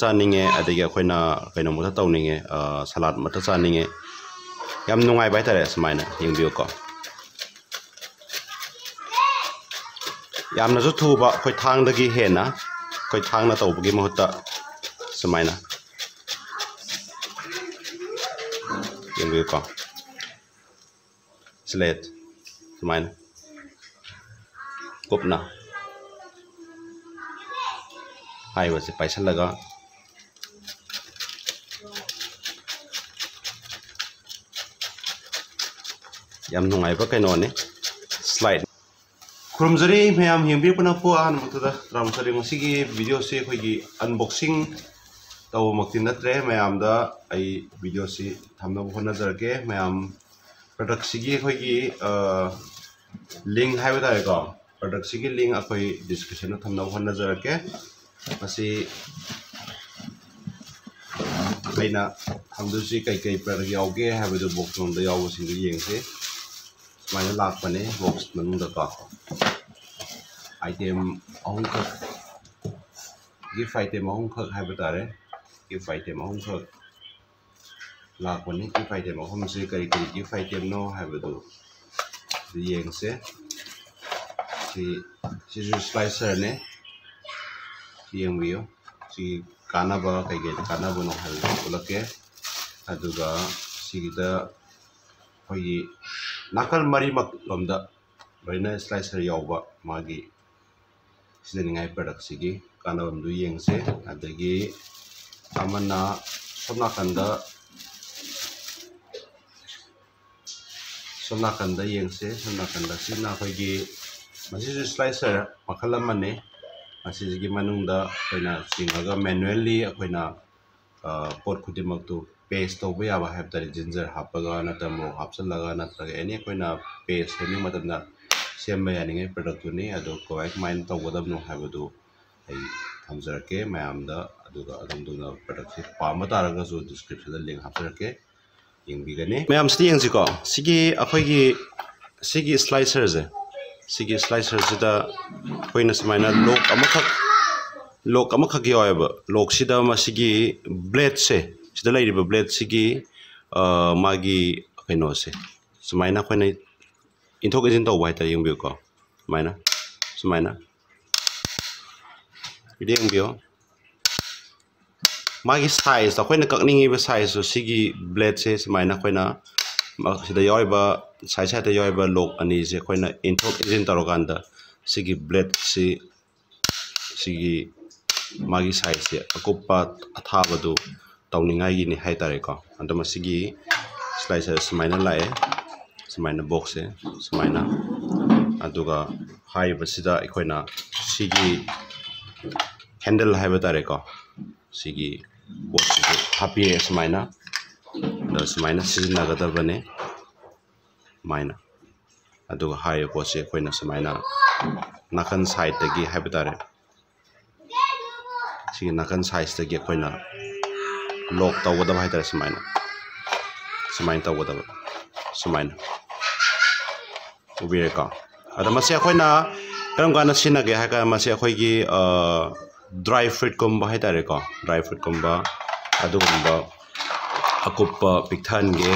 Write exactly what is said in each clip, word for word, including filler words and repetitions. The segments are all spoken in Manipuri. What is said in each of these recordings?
ꯆꯥꯅꯤꯡꯉꯦ, ꯑꯗꯒꯤ ꯑꯩꯈꯣꯏꯅ ꯀꯩꯅꯣꯃꯛꯇ ꯇꯧꯅꯤꯡꯉꯦ, ꯑ, ꯁꯂꯥꯗꯃꯛꯇ ꯆꯥꯅꯤꯡꯉꯦ, ꯌꯥꯝ ꯅꯨꯡꯉꯥꯏꯕ ꯍꯥꯏꯇꯥꯔꯦ꯫ ꯁꯨꯃꯥꯏꯅ ꯌꯦꯡꯕꯤꯌꯨꯀꯣ꯫ ꯌꯥꯝꯅꯁꯨ ꯊꯨꯕ, ꯑꯩꯈꯣꯏ ꯊꯥꯡꯗꯒꯤ ꯍꯦꯟꯅ ꯑꯩꯈꯣꯏ ꯊꯥꯡꯅ ꯇꯧꯕꯒꯤ ꯃꯍꯨꯠꯇ ꯁꯨꯃꯥꯏꯅ ꯌꯦꯡꯕꯤꯌꯨꯀꯣ꯫ ꯁꯤ ꯂꯩ, ꯁꯨꯃꯥꯏꯅ ꯀꯨꯞꯅ ꯍꯥꯏꯔꯤꯕꯁꯦ ꯄꯥꯏꯁꯤꯜꯂꯒ ꯌꯥꯝ ꯅꯨꯡꯉꯥꯏꯕ ꯀꯩꯅꯣꯅꯤ, ꯁ꯭ꯂꯥꯏꯗ꯫ ꯈꯨꯔꯨꯝꯖꯔꯤ ꯃꯌꯥꯝ ꯌꯦꯡꯕꯤꯔꯛꯄꯅ꯫ ꯄꯣ ꯑꯍꯥꯟꯕꯗꯨꯗ ꯇꯔꯥꯃꯥꯊꯣꯏ ꯉꯁꯤꯒꯤ ꯚꯤꯗꯤꯑꯣꯁꯤ ꯑꯩꯈꯣꯏꯒꯤ unboxing ꯇꯧꯕꯃꯛꯇꯤ ꯅꯠꯇ꯭ꯔꯦ꯫ ꯃꯌꯥꯝꯗ ꯑꯩ ꯚꯤꯗꯤꯑꯣꯁꯤ ꯊꯝꯅꯕ ꯍꯣꯠꯅꯖꯔꯛꯀꯦ꯫ ꯃꯌꯥꯝ ꯄ꯭ꯔꯗꯛꯁꯤꯒꯤ ꯑꯩꯈꯣꯏꯒꯤ, ꯑ, ꯂꯤꯡ ꯍꯥꯏꯕ ꯇꯥꯔꯦꯀꯣ, ꯄ꯭ꯔꯗꯛꯁꯤꯒꯤ ꯂꯤꯡ ꯑꯩꯈꯣꯏ ꯗꯤꯁꯀ꯭ꯔꯤꯞꯁꯟꯗ ꯊꯝꯅꯕ ꯍꯣꯠꯅꯖꯔꯛꯀꯦ꯫ ꯃꯁꯤ ꯑꯩꯅ ꯊꯝꯗꯣꯏꯁꯤ ꯀꯩꯀꯩ ꯄ꯭ꯔꯗꯛ ꯌꯥꯎꯒꯦ ꯍꯥꯏꯕꯗꯨ ꯕꯣꯛꯁ ꯃꯅꯨꯡꯗ ꯌꯥꯎꯕꯁꯤꯡꯗꯨ ꯌꯦꯡꯁꯤ꯫ ꯁꯨꯃꯥꯏꯅ ꯂꯥꯛꯄꯅꯦ ꯕꯣꯛꯁ ꯃꯅꯨꯡꯗꯀꯣ꯫ ꯑꯥꯏꯇꯦꯝ ꯑꯍꯨꯝꯈꯛ, ꯒꯤꯐ ꯑꯥꯏꯇꯦꯝ ꯑꯍꯨꯝꯈꯛ ꯍꯥꯏꯕ ꯇꯥꯔꯦ꯫ ꯒꯤꯐ ꯑꯥꯏꯇꯦꯝ ꯑꯍꯨꯝꯈꯛ ꯂꯥꯛꯄꯅꯤ꯫ ꯒꯤꯐ ꯑꯥꯏꯇꯦꯝ ꯑꯍꯨꯝꯁꯤ ꯀꯔꯤ ꯀꯔꯤ ꯒꯤꯐ ꯑꯥꯏꯇꯦꯝꯅꯣ ꯍꯥꯏꯕꯗꯨ ꯑꯗꯨ ꯌꯦꯡꯁꯦ꯫ ꯁꯤ, ꯁꯤꯁꯨ ꯁ꯭ꯂꯥꯏꯁꯔꯅꯦ꯫ ꯁꯤ ꯌꯦꯡꯕꯤꯌꯨ꯫ ꯁꯤ ꯀꯥꯟꯅꯕ, ꯀꯩꯀꯩꯗ ꯀꯥꯟꯅꯕꯅꯣ ꯍꯥꯏꯕꯗꯨ ꯎꯠꯂꯛꯀꯦ꯫ ꯑꯗꯨꯒ ꯁꯤꯒꯤꯗ ꯑꯩꯈꯣꯏꯒꯤ ꯅꯥꯀꯜ ꯃꯔꯤꯃꯛ ꯂꯣꯝꯗ ꯂꯣꯏꯅ ꯁ꯭ꯂꯥꯏꯁꯔ ꯌꯥꯎꯕ ꯃꯥꯒꯤ ꯁꯤꯖꯤꯟꯅꯅꯤꯡꯉꯥꯏ ꯄ꯭ꯔꯗꯛꯁꯤꯒꯤ ꯀꯥꯟꯅꯕꯝꯗꯨ ꯌꯦꯡꯁꯦ꯫ ꯑꯗꯒꯤ ꯑꯃꯅ ꯁꯣꯝ ꯅꯥꯀꯟꯗ, ꯁꯣꯝ ꯅꯥꯀꯟꯗ ꯌꯦꯡꯁꯦ꯫ ꯁꯣꯝ ꯅꯥꯀꯟꯗ ꯁꯤꯅ ꯑꯩꯈꯣꯏꯒꯤ, ꯃꯁꯤꯁꯨ ꯁ꯭ꯂꯥꯏꯁꯔ ꯃꯈꯜ ꯑꯃꯅꯤ꯫ ꯃꯁꯤꯁꯤꯒꯤ ꯃꯅꯨꯡꯗ ꯑꯩꯈꯣꯏꯅ ꯆꯤꯡꯉꯒ manually ꯑꯩꯈꯣꯏꯅ, ꯑ, ꯄꯣꯠ ꯈꯨꯗꯤꯡꯃꯛꯇꯨ paste ꯇꯧꯕ ꯌꯥꯕ ꯍꯥꯏꯕ ꯇꯥꯔꯦ꯫ ꯖꯤꯟꯖꯔ ꯍꯥꯞꯄꯒ ꯅꯠꯇ꯭ꯔꯒ ꯃꯣꯔꯣꯛ ꯍꯥꯞꯆꯤꯜꯂꯒ ꯅꯠꯇ꯭ꯔꯒ ꯑꯦꯅꯤ ꯑꯩꯈꯣꯏꯅ paste ꯁꯦꯝꯅꯤꯡꯕ ꯃꯇꯝꯗ ꯁꯦꯝꯕ ꯌꯥꯅꯤꯡꯉꯥꯏ ꯄ꯭ꯔꯗꯛꯇꯨꯅꯤ꯫ ꯑꯗꯣ ꯀꯃꯥꯏ ꯀꯃꯥꯏꯅ ꯇꯧꯒꯗꯕꯅꯣ ꯍꯥꯏꯕꯗꯨ ꯑꯩ ꯊꯝꯖꯔꯛꯀꯦ ꯃꯌꯥꯝꯗ꯫ ꯑꯗꯨꯒ ꯑꯗꯣꯝꯗꯨꯅ ꯄ꯭ꯔꯗꯛꯁꯤ ꯄꯥꯝꯕ ꯇꯥꯔꯒꯁꯨ ꯗꯤꯁꯀ꯭ꯔꯤꯞꯁꯟꯗ ꯂꯤꯡ ꯍꯥꯞꯆꯔꯛꯀꯦ, ꯌꯦꯡꯕꯤꯒꯅꯤ꯫ ꯃꯌꯥꯝꯁꯤꯗ ꯌꯦꯡꯁꯤꯀꯣ꯫ ꯁꯤꯒꯤ ꯑꯩꯈꯣꯏꯒꯤ ꯁꯤꯒꯤ ꯁ꯭ꯂꯥꯏꯁꯔꯁꯦ, ꯁꯤꯒꯤ ꯁ꯭ꯂꯥꯏꯁꯔꯁꯤꯗ ꯑꯩꯈꯣꯏꯅ ꯁꯨꯃꯥꯏꯅ ꯂꯣꯛ ꯑꯃꯈꯛ ꯂꯣꯛ ꯑꯃꯈꯛ ꯌꯥꯎꯋꯦꯕ꯫ ꯂꯣꯛꯁꯤꯗ ꯃꯁꯤꯒꯤ ꯕ꯭ꯂꯦꯗꯁꯦ, ꯁꯤꯗ ꯂꯩꯔꯤꯕ ꯕ꯭ꯂꯦꯗꯁꯤꯒꯤ, ꯑ, ꯃꯥꯒꯤ ꯀꯩꯅꯣꯁꯦ, ꯁꯨꯃꯥꯏꯅ ꯑꯩꯈꯣꯏꯅ ꯏꯟꯊꯣꯛ ꯏꯟꯁꯤꯟ ꯇꯧꯕ ꯍꯥꯏꯇꯥꯔꯦ꯫ ꯌꯦꯡꯕꯤꯌꯨꯀꯣ, ꯁꯨꯃꯥꯏꯅ, ꯁꯨꯃꯥꯏꯅ꯫ ꯁꯤꯗ ꯌꯦꯡꯕꯤꯌꯣ꯫ ꯃꯥꯒꯤ ꯁꯥꯏꯖꯇꯣ, ꯑꯩꯈꯣꯏꯅ ꯀꯛꯅꯤꯡꯉꯤꯕ ꯁꯥꯏꯖꯇꯣ, ꯁꯤꯒꯤ ꯕ꯭ꯂꯦꯗꯁꯦ ꯁꯨꯃꯥꯏꯅ ꯑꯩꯈꯣꯏꯅ ꯁꯤꯗ ꯌꯥꯎꯔꯤꯕ, ꯁꯥꯏꯠ ꯁꯥꯏꯠꯇ ꯌꯥꯎꯔꯤꯕ ꯂꯣꯛ ꯑꯅꯤꯁꯦ ꯑꯩꯈꯣꯏꯅ ꯏꯟꯊꯣꯛ ꯏꯟꯁꯤꯟ ꯇꯧꯔꯀꯥꯟꯗ, ꯁꯤꯒꯤ ꯕ꯭ꯂꯦꯗꯁꯤ, ꯁꯤꯒꯤ ꯃꯥꯒꯤ ꯁꯥꯏꯖꯁꯦ ꯑꯀꯨꯞꯄ ꯑꯊꯥꯕꯗꯨ ꯇꯧꯅꯤꯡꯉꯥꯏꯒꯤꯅꯤ ꯍꯥꯏꯇꯥꯔꯦꯀꯣ꯫ ꯑꯗꯣ ꯃꯁꯤꯒꯤ ꯁ꯭ꯂꯥꯏꯁꯔ ꯁꯨꯃꯥꯏꯅ ꯂꯥꯛꯑꯦ, ꯁꯨꯃꯥꯏꯅ ꯕꯣꯛꯁꯁꯦ ꯁꯨꯃꯥꯏꯅ, ꯑꯗꯨꯒ ꯍꯥꯏꯔꯤꯕꯁꯤꯗ ꯑꯩꯈꯣꯏꯅ ꯁꯤꯒꯤ ꯍꯦꯟꯗꯜ ꯍꯥꯏꯕ ꯇꯥꯔꯦꯀꯣ, ꯁꯤꯒꯤ ꯄꯣꯠꯁꯤꯁꯨ ꯍꯥꯞꯄꯤꯔꯦ ꯁꯨꯃꯥꯏꯅ꯫ ꯑꯗ ꯁꯨꯃꯥꯏꯅ ꯁꯤꯖꯤꯟꯅꯒꯗꯕꯅꯦ, ꯁꯨꯃꯥꯏꯅ꯫ ꯑꯗꯨꯒ ꯍꯥꯏꯔꯤꯕ ꯄꯣꯠꯁꯦ ꯑꯩꯈꯣꯏꯅ ꯁꯨꯃꯥꯏꯅ ꯅꯥꯀꯟ ꯁꯥꯏꯠꯇꯒꯤ ꯍꯥꯏꯕ ꯇꯥꯔꯦ, ꯁꯤꯒꯤ ꯅꯥꯀꯟ ꯁꯥꯏꯠꯇꯒꯤ ꯑꯩꯈꯣꯏꯅ ꯂꯣꯛ ꯇꯧꯒꯗꯕ ꯍꯥꯏ ꯇꯥꯔꯦ, ꯁꯨꯃꯥꯏꯅ, ꯁꯨꯃꯥꯏꯅ ꯇꯧꯒꯗꯕ, ꯁꯨꯃꯥꯏꯅ꯫ ꯎꯕꯤꯔꯦꯀꯣ? ꯑꯗ ꯃꯁꯤ ꯑꯩꯈꯣꯏꯅ ꯀꯔꯝ ꯀꯥꯟꯗ ꯁꯤꯖꯤꯟꯅꯒꯦ ꯍꯥꯏ ꯀꯥꯟꯗ, ꯃꯁꯤ ꯑꯩꯈꯣꯏꯒꯤ, ꯑ, ꯗ꯭ꯔꯥꯏ ꯐ꯭ꯔꯨꯏꯠꯀꯨꯝꯕ ꯍꯥꯏ ꯇꯥꯔꯦꯀꯣ, ꯗ꯭ꯔꯥꯏ ꯐ꯭ꯔꯨꯏꯠꯀꯨꯝꯕ ꯑꯗꯨꯒꯨꯝꯕ ꯑꯀꯨꯞꯄ ꯄꯤꯛꯊꯍꯟꯒꯦ,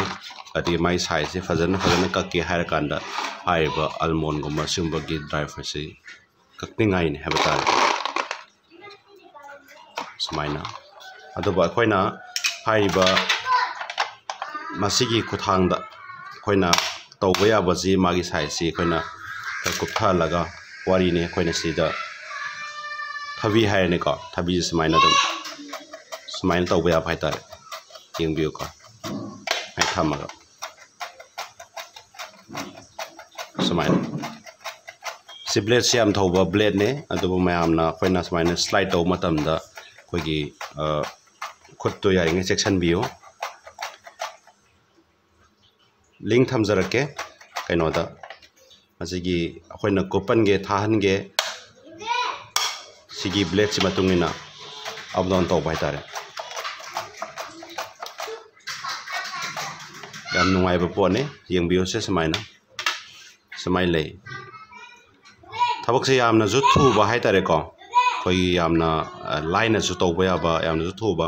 ꯑꯗꯒꯤ ꯃꯥꯒꯤ ꯁꯥꯏꯖꯁꯦ ꯐꯖꯅ, ꯐꯖꯅ ꯀꯛꯀꯦ ꯍꯥꯏꯔꯀꯥꯟꯗ, ꯍꯥꯏꯔꯤꯕ ꯑꯜꯃꯣꯟꯒꯨꯝꯕ ꯁꯤꯒꯨꯝꯕꯒꯤ ꯗ꯭ꯔꯥꯏ ꯐ꯭ꯔꯨꯏꯠꯁꯤ ꯀꯛꯅꯤꯡꯉꯥꯏꯅꯤ ꯍꯥꯏꯕ ꯇꯥꯔꯦ꯫ ꯁꯨꯃꯥꯏꯅ꯫ ꯑꯗꯨꯕꯨ ꯑꯩꯈꯣꯏꯅ ꯍꯥꯏꯔꯤꯕ ꯃꯁꯤꯒꯤ ꯈꯨꯠꯊꯥꯡꯗ ꯑꯩꯈꯣꯏꯅ ꯇꯧꯕ ꯌꯥꯕꯁꯤ, ꯃꯥꯒꯤ ꯁꯥꯏꯖꯁꯤ ꯑꯩꯈꯣꯏꯅ ꯈꯔ ꯀꯨꯞꯊꯍꯜꯂꯒ, ꯋꯥꯔꯤꯅꯤ, ꯑꯩꯈꯣꯏꯅ ꯁꯤꯗ ꯊꯕꯤ ꯍꯥꯏꯔꯅꯤꯀꯣ, ꯊꯕꯤꯁꯦ ꯁꯨꯃꯥꯏꯅ ꯑꯗꯨꯝ, ꯁꯨꯃꯥꯏꯅ ꯇꯧꯕ ꯌꯥꯕ ꯍꯥꯏ ꯇꯥꯔꯦ꯫ ꯌꯦꯡꯕꯤꯌꯨꯀꯣ, ꯑꯩ ꯊꯝꯃꯒ꯫ ꯁꯨꯃꯥꯏꯅ꯫ ꯁꯤ ꯕ꯭ꯂꯦꯗꯁꯤ ꯌꯥꯝ ꯊꯧꯕ ꯕ꯭ꯂꯦꯗꯅꯦ, ꯑꯗꯨꯕꯨ ꯃꯌꯥꯝꯅ ꯑꯩꯈꯣꯏꯅ ꯁꯨꯃꯥꯏꯅ ꯁ꯭ꯂꯥꯏꯗ ꯇꯧꯕ ꯃꯇꯝꯗ ꯑꯩꯈꯣꯏꯒꯤ, ꯑ, ꯈꯨꯠꯇꯣ ꯌꯥꯔꯤꯉꯩ ꯆꯦꯛꯁꯤꯟꯕꯤꯌꯨ꯫ ꯂꯤꯡ ꯊꯝꯖꯔꯛꯀꯦ ꯀꯩꯅꯣꯗ, ꯃꯁꯤꯒꯤ ꯑꯩꯈꯣꯏꯅ ꯀꯨꯞꯄꯟꯒꯦ, ꯊꯥꯍꯟꯒꯦ, ꯁꯤꯒꯤ ꯕ꯭ꯂꯦꯗꯁꯤ ꯃꯇꯨꯡ ꯏꯟꯅ ꯑꯞ ꯗꯥꯎꯟ ꯇꯧꯕ ꯍꯥꯏꯇꯥꯔꯦ꯫ ꯌꯥꯝ ꯅꯨꯡꯉꯥꯏꯕ ꯄꯣꯠꯅꯤ, ꯌꯦꯡꯕꯤꯌꯨꯁꯦ ꯁꯨꯃꯥꯏꯅ, ꯁꯨꯃꯥꯏꯅ ꯂꯩ꯫ ꯊꯕꯛꯁꯦ ꯌꯥꯝꯅꯁꯨ ꯊꯨꯕ ꯍꯥꯏꯇꯥꯔꯦꯀꯣ꯫ ꯑꯩꯈꯣꯏꯒꯤ ꯌꯥꯝꯅ, ꯑ, ꯂꯥꯏꯅꯁꯨ ꯇꯧꯕ ꯌꯥꯕ, ꯌꯥꯝꯅꯁꯨ ꯊꯨꯕ,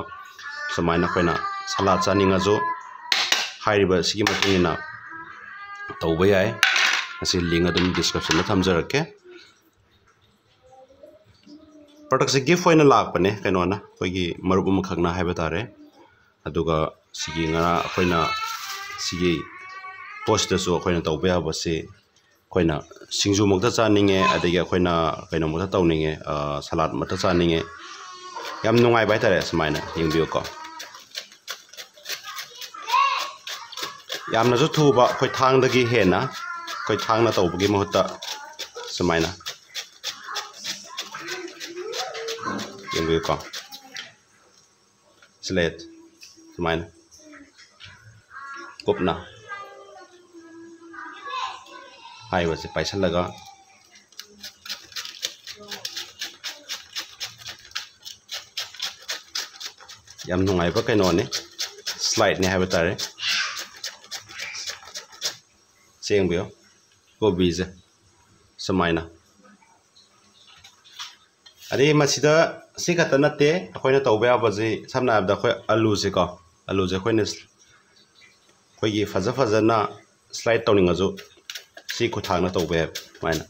ꯁꯨꯃꯥꯏꯅ ꯑꯩꯈꯣꯏꯅ ꯁꯂꯥꯠ ꯆꯥꯅꯤꯡꯉꯁꯨ ꯍꯥꯏꯔꯤꯕ ꯁꯤꯒꯤ ꯃꯇꯨꯡ ꯏꯟꯅ ꯇꯧꯕ ꯌꯥꯏ꯫ ꯃꯁꯤ link ꯑꯗꯨꯝ description ꯗ ꯊꯝꯖꯔꯛꯀꯦ꯫ Product ꯁꯦ gift ꯑꯣꯏꯅ ꯂꯥꯛꯄꯅꯦ, ꯀꯩꯅꯣꯅ, ꯑꯩꯈꯣꯏꯒꯤ ꯃꯔꯨꯞ ꯑꯃꯈꯛꯅ ꯍꯥꯏꯕ ꯇꯥꯔꯦ꯫ ꯑꯗꯨꯒ ꯁꯤꯒꯤ ꯉꯔꯥꯡ ꯑꯩꯈꯣꯏꯅ ꯁꯤꯒꯤ ꯄꯣꯠꯁꯤꯗꯁꯨ ꯑꯩꯈꯣꯏꯅ ꯇꯧꯕ ꯌꯥꯕꯁꯤ, ꯑꯩꯈꯣꯏꯅ ꯁꯤꯡꯖꯨꯃꯛꯇ ꯆꯥꯅꯤꯡꯉꯦ, ꯑꯗꯒꯤ ꯑꯩꯈꯣꯏꯅ ꯀꯩꯅꯣꯃꯛꯇ ꯇꯧꯅꯤꯡꯉꯦ, ꯑ, ꯁꯂꯥꯠꯃꯛꯇ ꯆꯥꯅꯤꯡꯉꯦ꯫ ꯌꯥꯝ ꯅꯨꯡꯉꯥꯏꯕ ꯍꯥꯏꯇꯥꯔꯦ꯫ ꯁꯨꯃꯥꯏꯅ ꯌꯦꯡꯕꯤꯌꯨꯀꯣ꯫ ꯌꯥꯝꯅꯁꯨ ꯊꯨꯕ, ꯑꯩꯈꯣꯏ ꯊꯥꯡꯗꯒꯤ ꯍꯦꯟꯅ ꯑꯩꯈꯣꯏ ꯊꯥꯡꯅ ꯇꯧꯕꯒꯤ ꯃꯍꯨꯠꯇ ꯁꯨꯃꯥꯏꯅ ꯌꯦꯡꯕꯤꯌꯨꯀꯣ꯫ ꯁꯤ ꯂꯩ, ꯁꯨꯃꯥꯏꯅ ꯀꯨꯞꯅ ꯍꯥꯏꯔꯤꯕꯁꯦ ꯄꯥꯏꯁꯤꯜꯂꯒ ꯌꯥꯝ ꯅꯨꯡꯉꯥꯏꯕ ꯀꯩꯅꯣꯅꯤ, ꯁ꯭ꯂꯥꯏꯠꯅꯤ ꯍꯥꯏꯕ ꯇꯥꯔꯦ꯫ ꯁꯤ ꯌꯦꯡꯕꯤꯌꯨ, ꯀꯣꯕꯤꯁꯦ ꯁꯨꯃꯥꯏꯅ꯫ ꯑꯗꯩ ꯃꯁꯤꯗ ꯁꯤ ꯈꯛꯇ ꯅꯠꯇꯦ, ꯑꯩꯈꯣꯏꯅ ꯇꯧꯕ ꯌꯥꯕꯁꯤ, ꯁꯝꯅ ꯍꯥꯏꯔꯕꯗ ꯑꯩꯈꯣꯏ ꯑꯂꯨꯁꯦꯀꯣ, ꯑꯂꯨꯁꯦ ꯑꯩꯈꯣꯏꯅ, ꯑꯩꯈꯣꯏꯒꯤ ꯐꯖ ꯐꯖꯅ ꯁ꯭ꯂꯥꯏꯠ ꯇꯧꯅꯤꯡꯉꯁꯨ ꯁꯤ ꯈꯨꯊꯥꯡꯅ ꯇꯧꯕ ꯌꯥꯏ꯫ ꯁꯨꯃꯥꯏꯅ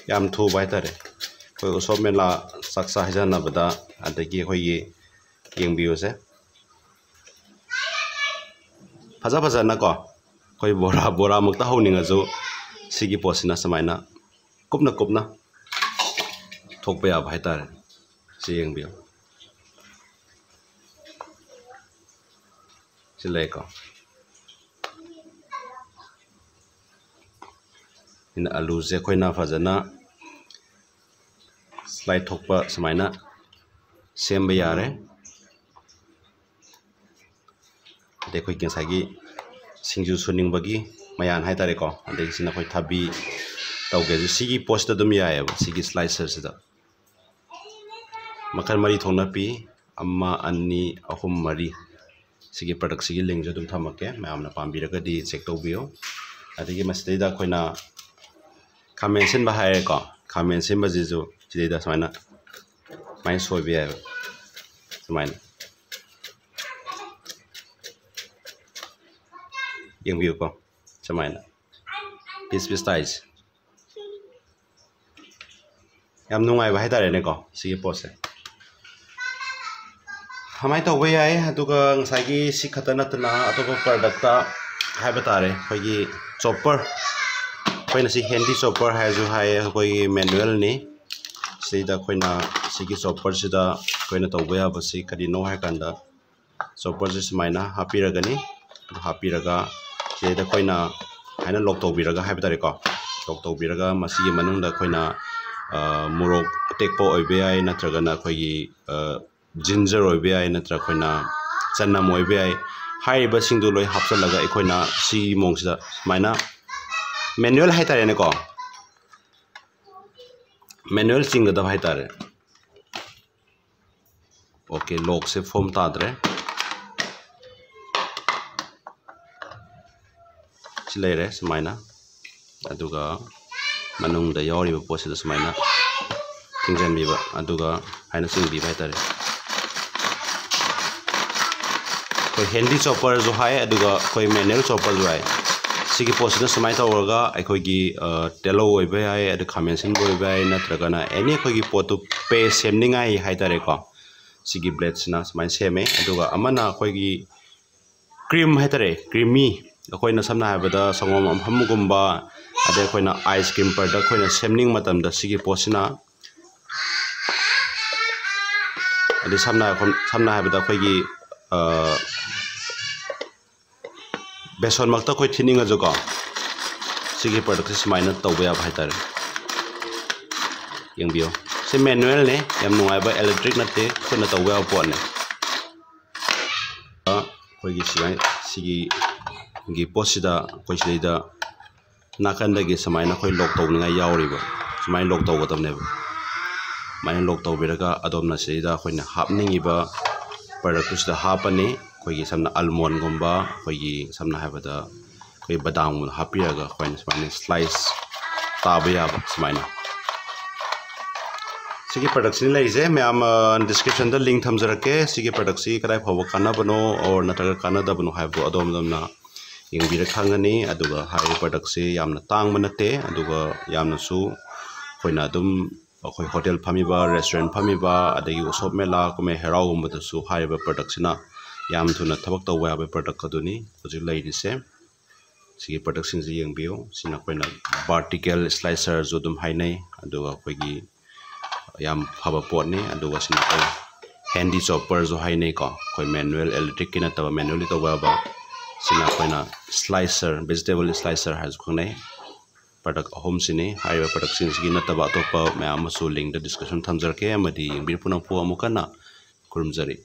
ꯌꯥꯝ ꯊꯨꯕ ꯍꯥꯏꯇꯥꯔꯦ꯫ ꯑꯩꯈꯣꯏ ꯎꯁꯣꯞ ꯃꯦꯂꯥ, ꯆꯥꯛꯆꯥ ꯍꯩꯖꯥꯟꯅꯕꯗ, ꯑꯗꯒꯤ ꯑꯩꯈꯣꯏꯒꯤ, ꯌꯦꯡꯕꯤꯌꯨꯁꯦ, ꯐꯖ ꯐꯖꯅꯀꯣ, ꯑꯩꯈꯣꯏ ꯕꯣꯔꯥ, ꯕꯣꯔꯥꯃꯛꯇ ꯍꯧꯅꯤꯡꯉꯁꯨ ꯁꯤꯒꯤ ꯄꯣꯠꯁꯤꯅ ꯁꯨꯃꯥꯏꯅ ꯀꯨꯞꯅ ꯀꯨꯞꯅ ꯊꯣꯛꯄ ꯌꯥꯕ ꯍꯥꯏꯇꯥꯔꯦ꯫ ꯁꯤ ꯌꯦꯡꯕꯤꯌꯨ, ꯁꯤ ꯂꯩꯀꯣ꯫ ꯑꯩꯅ ꯑꯂꯨꯁꯦ ꯑꯩꯈꯣꯏꯅ ꯐꯖꯅ ꯁ꯭ꯂꯥꯏꯠ ꯊꯣꯛꯄ ꯁꯨꯃꯥꯏꯅ ꯁꯦꯝꯕ ꯌꯥꯔꯦ꯫ ꯑꯗꯩ ꯑꯩꯈꯣꯏꯒꯤ ꯉꯁꯥꯏꯒꯤ ꯁꯤꯡꯖꯨ ꯁꯨꯅꯤꯡꯕꯒꯤ ꯃꯌꯥꯟ ꯍꯥꯏꯇꯥꯔꯦꯀꯣ, ꯑꯗꯒꯤ ꯁꯤꯅ ꯑꯩꯈꯣꯏ ꯊꯕꯤ ꯇꯧꯒꯦꯁꯨ ꯁꯤꯒꯤ ꯄꯣꯠꯁꯤꯗ ꯑꯗꯨꯝ ꯌꯥꯏꯑꯕ, ꯁꯤꯒꯤ ꯁ꯭ꯂꯥꯏꯁꯔꯁꯤꯗ꯫ ꯃꯈꯜ ꯃꯔꯤ ꯊꯣꯛꯅ ꯄꯤ, ꯑꯃ, ꯑꯅꯤ, ꯑꯍꯨꯝ, ꯃꯔꯤ꯫ ꯁꯤꯒꯤ ꯄ꯭ꯔꯗꯛꯁꯤꯒꯤ ꯂꯤꯡꯁꯨ ꯑꯗꯨꯝ ꯊꯝꯃꯛꯀꯦ, ꯃꯌꯥꯝꯅ ꯄꯥꯝꯕꯤꯔꯒꯗꯤ ꯆꯦꯛ ꯇꯧꯕꯤꯌꯨ꯫ ꯑꯗꯒꯤ ꯃꯁꯤꯗꯩꯗ ꯑꯩꯈꯣꯏꯅ ꯈꯥꯃꯦꯟ ꯑꯁꯤꯟꯕ ꯍꯥꯏꯔꯦꯀꯣ, ꯈꯥꯃꯦꯟ ꯑꯁꯤꯟꯕꯁꯤꯁꯨ ꯁꯤꯗꯩꯗ ꯁꯨꯃꯥꯏꯅ, ꯁꯨꯃꯥꯏꯅ ꯁꯣꯏꯕ ꯌꯥꯏꯑꯕ꯫ ꯁꯨꯃꯥꯏꯅ ꯌꯦꯡꯕꯤꯌꯨꯀꯣ, ꯁꯨꯃꯥꯏꯅ ꯄꯤꯁ ꯄꯤꯁ ꯇꯥꯏꯁꯦ꯫ ꯌꯥꯝ ꯅꯨꯡꯉꯥꯏꯕ ꯍꯥꯏꯇꯥꯔꯦꯅꯦꯀꯣ ꯁꯤꯒꯤ ꯄꯣꯠꯁꯦ꯫ ꯀꯃꯥꯏꯅ ꯇꯧꯕ ꯌꯥꯏ? ꯑꯗꯨꯒ ꯉꯁꯥꯏꯒꯤ ꯁꯤ ꯈꯛꯇ ꯅꯠꯇꯅ ꯑꯇꯣꯞꯄ ꯄ꯭ꯔꯗꯛꯇ ꯍꯥꯏꯕ ꯇꯥꯔꯦ, ꯑꯩꯈꯣꯏꯒꯤ ꯆꯣꯞꯄꯔ, ꯑꯩꯈꯣꯏꯅ ꯁꯤ ꯍꯦꯟꯗꯤ ꯆꯣꯞꯄꯔ ꯍꯥꯏꯔꯁꯨ ꯍꯥꯏꯌꯦ, ꯑꯩꯈꯣꯏꯒꯤ ꯃꯦꯅꯨꯋꯦꯜꯅꯤ꯫ ꯁꯤꯗ ꯑꯩꯈꯣꯏꯅ ꯁꯤꯒꯤ ꯆꯣꯞꯄꯔꯁꯤꯗ ꯑꯩꯈꯣꯏꯅ ꯇꯧꯕ ꯌꯥꯕꯁꯤ ꯀꯔꯤꯅꯣ ꯍꯥꯏꯀꯥꯟꯗ, ꯆꯣꯞꯄꯔꯁꯦ ꯁꯨꯃꯥꯏꯅ ꯍꯥꯞꯄꯤꯔꯒꯅꯤ꯫ ꯍꯥꯞꯄꯤꯔꯒ ꯁꯤꯗꯩꯗ ꯑꯩꯈꯣꯏꯅ ꯍꯥꯏꯅ ꯂꯣꯛ ꯇꯧꯕꯤꯔꯒ ꯍꯥꯏꯕ ꯇꯥꯔꯦꯀꯣ, ꯂꯣꯛ ꯇꯧꯕꯤꯔꯒ ꯃꯁꯤꯒꯤ ꯃꯅꯨꯡꯗ ꯑꯩꯈꯣꯏꯅ, ꯑ, ꯃꯣꯔꯣꯛ ꯑꯇꯦꯛꯄ ꯑꯣꯏꯕ ꯌꯥꯏ, ꯅꯠꯇ꯭ꯔꯒꯅ ꯑꯩꯈꯣꯏꯒꯤ, ꯑ, ꯖꯤꯟꯖꯔ ꯑꯣꯏꯕ ꯌꯥꯏ, ꯅꯠꯇ꯭ꯔꯒ ꯑꯩꯈꯣꯏꯅ ꯆꯅꯝ ꯑꯣꯏꯕ ꯌꯥꯏ꯫ ꯍꯥꯏꯔꯤꯕꯁꯤꯡꯗꯨ ꯂꯣꯏ ꯍꯥꯞꯆꯤꯜꯂꯒ ꯑꯩꯈꯣꯏꯅ ꯁꯤꯒꯤ ꯃꯑꯣꯡꯁꯤꯗ ꯁꯨꯃꯥꯏꯅ ꯃꯦꯅꯨꯋꯦꯜ ꯍꯥꯏꯇꯥꯔꯦꯅꯦꯀꯣ, ꯃꯦꯅꯨꯋꯦꯜ ꯆꯤꯡꯒꯗꯕ ꯍꯥꯏꯇꯥꯔꯦ꯫ ꯑꯣꯀꯦ, ꯂꯣꯛꯁꯦ ꯐꯣꯝ ꯇꯥꯗ꯭ꯔꯦ꯫ ꯁꯤ ꯂꯩꯔꯦ ꯁꯨꯃꯥꯏꯅ, ꯑꯗꯨꯒ ꯃꯅꯨꯡꯗ ꯌꯥꯎꯔꯤꯕ ꯄꯣꯠꯁꯤꯗ ꯁꯨꯃꯥꯏꯅ ꯊꯤꯡꯖꯤꯟꯕꯤꯕ, ꯑꯗꯨꯒ ꯍꯥꯏꯅ ꯆꯤꯡꯕꯤꯕ ꯍꯥꯏꯇꯥꯔꯦ꯫ ꯑꯩꯈꯣꯏ ꯍꯦꯟꯗꯤ ꯆꯣꯞꯄꯔꯁꯨ ꯍꯥꯏ, ꯑꯗꯨꯒ ꯑꯩꯈꯣꯏ ꯃꯦꯅꯨꯋꯦꯜ ꯆꯣꯞꯄꯔꯁꯨ ꯍꯥꯏ꯫ ꯁꯤꯒꯤ ꯄꯣꯠꯁꯤꯅ ꯁꯨꯃꯥꯏꯅ ꯇꯧꯔꯒ ꯑꯩꯈꯣꯏꯒꯤ, ꯑ, ꯇꯤꯜꯍꯧ ꯑꯣꯏꯕ ꯌꯥꯏ, ꯑꯗ ꯈꯥꯃꯦꯟ ꯑꯁꯤꯟꯕ ꯑꯣꯏꯕ ꯌꯥꯏ, ꯅꯠꯇ꯭ꯔꯒꯅ ꯑꯦꯅꯤ ꯑꯩꯈꯣꯏꯒꯤ ꯄꯣꯠꯇꯨ ꯄꯦꯁ ꯁꯦꯝꯅꯤꯡꯉꯥꯏ ꯍꯥꯏꯇꯥꯔꯦꯀꯣ꯫ ꯁꯤꯒꯤ ꯕ꯭ꯂꯦꯗꯁꯤꯅ ꯁꯨꯃꯥꯏꯅ ꯁꯦꯝꯃꯦ꯫ ꯑꯗꯨꯒ ꯑꯃꯅ ꯑꯩꯈꯣꯏꯒꯤ ꯀ꯭ꯔꯤꯝ ꯍꯥꯏꯇꯥꯔꯦ, ꯀ꯭ꯔꯤꯃꯤ, ꯑꯩꯈꯣꯏꯅ ꯁꯝꯅ ꯍꯥꯏꯔꯕꯗ ꯁꯪꯒꯣꯝ ꯑꯐꯝꯕꯒꯨꯝꯕ, ꯑꯗꯩ ꯑꯩꯈꯣꯏꯅ ꯑꯥꯏꯁ ꯀ꯭ꯔꯤꯝ ꯄ꯭ꯔꯗꯛ ꯑꯩꯈꯣꯏꯅ ꯁꯦꯝꯅꯤꯡꯕ ꯃꯇꯝꯗ ꯁꯤꯒꯤ ꯄꯣꯠꯁꯤꯅ, ꯑꯗꯩ ꯁꯝꯅ ꯍꯥꯏꯔ-, ꯁꯝꯅ ꯍꯥꯏꯔꯕꯗ ꯑꯩꯈꯣꯏꯒꯤ, ꯑ, ꯕꯦꯁꯣꯟꯃꯛꯇ ꯑꯩꯈꯣꯏ ꯊꯤꯠꯅꯤꯡꯉꯁꯨꯀꯣ, ꯁꯤꯒꯤ ꯄ꯭ꯔꯗꯛꯁꯦ ꯁꯨꯃꯥꯏꯅ ꯇꯧꯕ ꯌꯥꯕ ꯍꯥꯏꯇꯥꯔꯦ꯫ ꯌꯦꯡꯕꯤꯌꯨ, ꯁꯤ ꯃꯦꯅꯨꯋꯦꯜꯅꯦ, ꯌꯥꯝ ꯅꯨꯡꯉꯥꯏꯕ, ꯏꯂꯦꯛꯇ꯭ꯔꯤꯛ ꯅꯠꯇꯦ, ꯈꯨꯠꯅ ꯇꯧꯕ ꯌꯥꯕ ꯄꯣꯠꯅꯦ꯫ ꯑꯩꯈꯣꯏꯒꯤ ꯁꯨꯃꯥꯏ-, ꯁꯤꯒꯤ, ꯒꯤ ꯄꯣꯠꯁꯤꯗ ꯑꯩꯈꯣꯏ ꯁꯤꯗꯩꯗ ꯅꯥꯀꯟꯗꯒꯤ ꯁꯨꯃꯥꯏꯅ ꯑꯩꯈꯣꯏ ꯂꯣꯛ ꯇꯧꯅꯤꯡꯉꯥꯏ ꯌꯥꯎꯔꯤꯕ, ꯁꯨꯃꯥꯏꯅ ꯂꯣꯛ ꯇꯧꯒꯗꯕꯅꯦꯕ꯫ ꯁꯨꯃꯥꯏꯅ ꯂꯣꯛ ꯇꯧꯕꯤꯔꯒ ꯑꯗꯣꯝꯅ ꯁꯤꯗꯩꯗ ꯑꯩꯈꯣꯏꯅ ꯍꯥꯞꯅꯤꯡꯉꯤꯕ ꯄ꯭ꯔꯗꯛꯇꯨ ꯁꯤꯗ ꯍꯥꯞꯄꯅꯤ꯫ ꯑꯩꯈꯣꯏꯒꯤ ꯁꯝꯅ ꯑꯜꯃꯣꯟꯒꯨꯝꯕ, ꯑꯩꯈꯣꯏꯒꯤ ꯁꯝꯅ ꯍꯥꯏꯔꯕꯗ ꯑꯩꯈꯣꯏ ꯕꯗꯥꯝꯒꯨꯝꯕ ꯍꯥꯞꯄꯤꯔꯒ ꯑꯩꯈꯣꯏꯅ ꯁꯨꯃꯥꯏꯅ ꯁ꯭ꯂꯥꯏꯁ ꯇꯥꯕ ꯌꯥꯕ ꯁꯨꯃꯥꯏꯅ ꯁꯤꯒꯤ ꯄ꯭ꯔꯗꯛꯁꯤꯅ ꯂꯩꯔꯤꯁꯦ ꯃꯌꯥꯝ, ꯗꯤꯁꯀ꯭ꯔꯤꯞꯁꯟꯗ ꯂꯤꯡ ꯊꯝꯖꯔꯛꯀꯦ꯫ ꯁꯤꯒꯤ ꯄ꯭ꯔꯗꯛꯁꯤ ꯀꯗꯥꯏ ꯐꯥꯎꯕ ꯀꯥꯟꯅꯕꯅꯣ ꯑꯣꯔ ꯅꯠꯇ꯭ꯔꯒ ꯀꯥꯟꯅꯗꯕꯅꯣ ꯍꯥꯏꯕꯗꯣ ꯑꯗꯣꯝ ꯑꯗꯣꯝꯅ ꯌꯦꯡꯕꯤꯔ ꯈꯪꯒꯅꯤ꯫ ꯑꯗꯨꯒ ꯍꯥꯏꯔꯤꯕ ꯄ꯭ꯔꯗꯛꯁꯤ ꯌꯥꯝꯅ ꯇꯥꯡꯕ ꯅꯠꯇꯦ, ꯑꯗꯨꯒ ꯌꯥꯝꯅꯁꯨ ꯑꯩꯈꯣꯏꯅ ꯑꯗꯨꯝ ꯑꯩꯈꯣꯏ ꯍꯣꯇꯦꯜ ꯐꯝꯃꯤꯕ, ꯔꯦꯁꯇꯨꯔꯦꯟ ꯐꯝꯃꯤꯕ, ꯑꯗꯒꯤ ꯎꯁꯣꯞ ꯃꯦꯂꯥ, ꯀꯨꯝꯍꯩ ꯍꯔꯥꯎꯒꯨꯝꯕꯗꯁꯨ ꯍꯥꯏꯔꯤꯕ ꯄ꯭ꯔꯗꯛꯁꯤꯅ ꯌꯥꯝ ꯊꯨꯅ ꯊꯕꯛ ꯇꯧꯕ ꯌꯥꯕ ꯄ꯭ꯔꯗꯛ ꯑꯗꯨꯅꯤ ꯍꯧꯖꯤꯛ ꯂꯩꯔꯤꯁꯦ꯫ ꯁꯤꯒꯤ ꯄ꯭ꯔꯗꯛꯁꯤꯡꯁꯤ ꯌꯦꯡꯕꯤꯌꯨ꯫ ꯁꯤꯅ ꯑꯩꯈꯣꯏꯅ ꯚꯥꯔꯇꯤꯀꯦꯜ ꯁ꯭ꯂꯥꯏꯁꯔꯁꯨ ꯑꯗꯨꯝ ꯍꯥꯏꯅꯩ, ꯑꯗꯨꯒ ꯑꯩꯈꯣꯏꯒꯤ ꯌꯥꯝ ꯐꯕ ꯄꯣꯠꯅꯤ꯫ ꯑꯗꯨꯒ ꯁꯤꯅ ꯑꯩꯈꯣꯏ ꯍꯦꯟꯗꯤ ꯆꯣꯞꯄꯔꯁꯨ ꯍꯥꯏꯅꯩꯀꯣ, ꯑꯩꯈꯣꯏ ꯃꯦꯅꯨꯋꯦꯜ, ꯏꯂꯦꯛꯇ꯭ꯔꯤꯛꯀꯤ ꯅꯠꯇꯕ ꯃꯦꯅꯨꯋꯦꯜꯂꯤ ꯇꯧꯕ ꯌꯥꯕ꯫ ꯁꯤꯅ ꯑꯩꯈꯣꯏꯅ ꯁ꯭ꯂꯥꯏꯁꯔ, ꯚꯦꯖꯤꯇꯦꯕꯜ ꯁ꯭ꯂꯥꯏꯁꯔ ꯍꯥꯏꯔꯁꯨ ꯈꯪꯅꯩ꯫ ꯄ꯭ꯔꯗꯛ ꯑꯍꯨꯝꯁꯤꯅꯤ꯫ ꯍꯥꯏꯔꯤꯕ ꯄ꯭ꯔꯗꯛꯁꯤꯡꯁꯤꯒꯤ ꯅꯠꯇꯕ ꯑꯇꯣꯞꯄ ꯃꯌꯥꯝ ꯑꯃꯁꯨ ꯂꯤꯡꯗ ꯗꯤꯁꯀ꯭ꯔꯤꯞꯁꯟ ꯊꯝꯖꯔꯛꯀꯦ꯫ ꯑꯃꯗꯤ ꯌꯦꯡꯕꯤꯔꯛꯄ ꯄꯨꯝꯅꯃꯛꯄꯨ ꯑꯃꯨꯛ ꯍꯟꯅ ꯈꯨꯔꯨꯝꯖꯔꯤ꯫